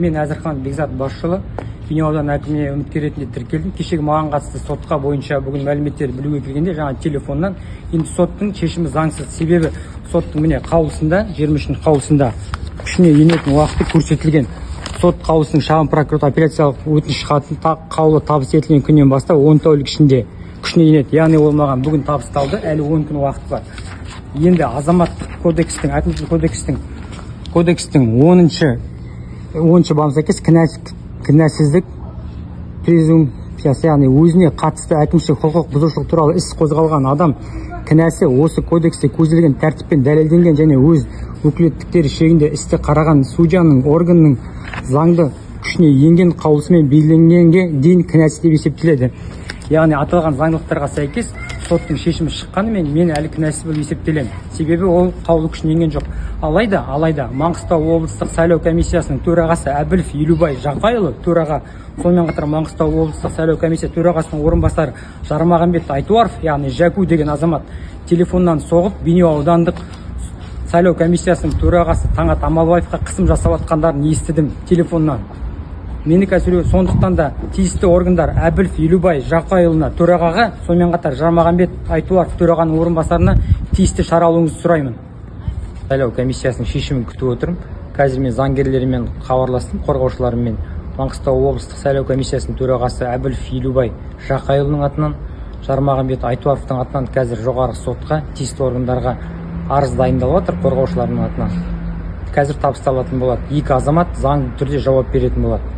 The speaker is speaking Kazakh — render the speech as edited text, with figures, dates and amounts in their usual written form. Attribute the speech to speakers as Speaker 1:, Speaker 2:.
Speaker 1: Мен Әзірхан Бекзат басшылы Бейнеу ауданы әкіміне үміткер ретінде тіркелдім. Кешегі маған қатысты сотқа бойынша бүгін мәліметтерді білуге келгенде жаңа телефоннан енді соттың шешімі заңсыз. Себебі соттың міне қаулысында, 23 қаулысында күшіне енетін уақыты көрсетілген. Сот қаулысының шағын прокуратура апелляциялық өтініш хатын қаулы табыс етілген күннен бастап 10 тәулік ішінде күшіне енеді. Яғни ол маған бүгін табысталды, әлі 10 күн уақыт бар. Енді азаматтық кодекстің, әкімшілік кодекстің 10-шы бабына сәйкес кінәсіздік презумпциясы, яғни өзіне қатысты әкімшілік құқық бұзушылық туралы іс қозғалған адам кінәсі осы кодексте көзделген тәртіппен дәлелденген және өз өкілеттіктері шегінде істі қараған судьяның органның заңды күшіне енген қаулысымен белгіленгенге дейін кінәсіз деп есептеледі. Яғни аталған заңдылықтарға сәйкес соттың шешімі шыққанымен мен әлі кінәсіз болып есептелемін. Себебі ол қаулы күшіне енген жоқ. Алайда Маңғыстау облыстық сайлау комиссиясының төрағасы Әбілов Елубай Жақайұлы төраға, сонымен қатар Маңғыстау облыстық сайлау комиссия төрағасының орынбасары Жармағамбет Айтуаров, яғни Жәку деген азамат телефоннан соғып Бейнеу аудандық сайлау комиссиясының төрағасы Таңат Амалбаевқа қысым жасап жатқандарын естідім телефоннан. Мені қазір сондықтан да тиісті органдар Әбілов Елубай Жақайұлына төрағаға, сонымен қатар Жармағамбет Айтуаров төрағаның орынбасарына тиісті шара алуыңызды сұраймын. Сайлау комиссиясының шешімін күтіп отырмын. Қазір мен заңгерлермен хабарластым, қорғаушыларыммен. Маңғыстау облыстық сайлау комиссиясының төрағасы Әбілов Елубай Жақайұлының атынан, Жармағамбет Айтуаровтың атынан қазір жоғарғы сотқа, тиісті органдарға арыз дайындалып жатыр қорғаушыларының атынан. Қазір табысталатын болады. Екі азамат заңды түрде жауап беретін болады.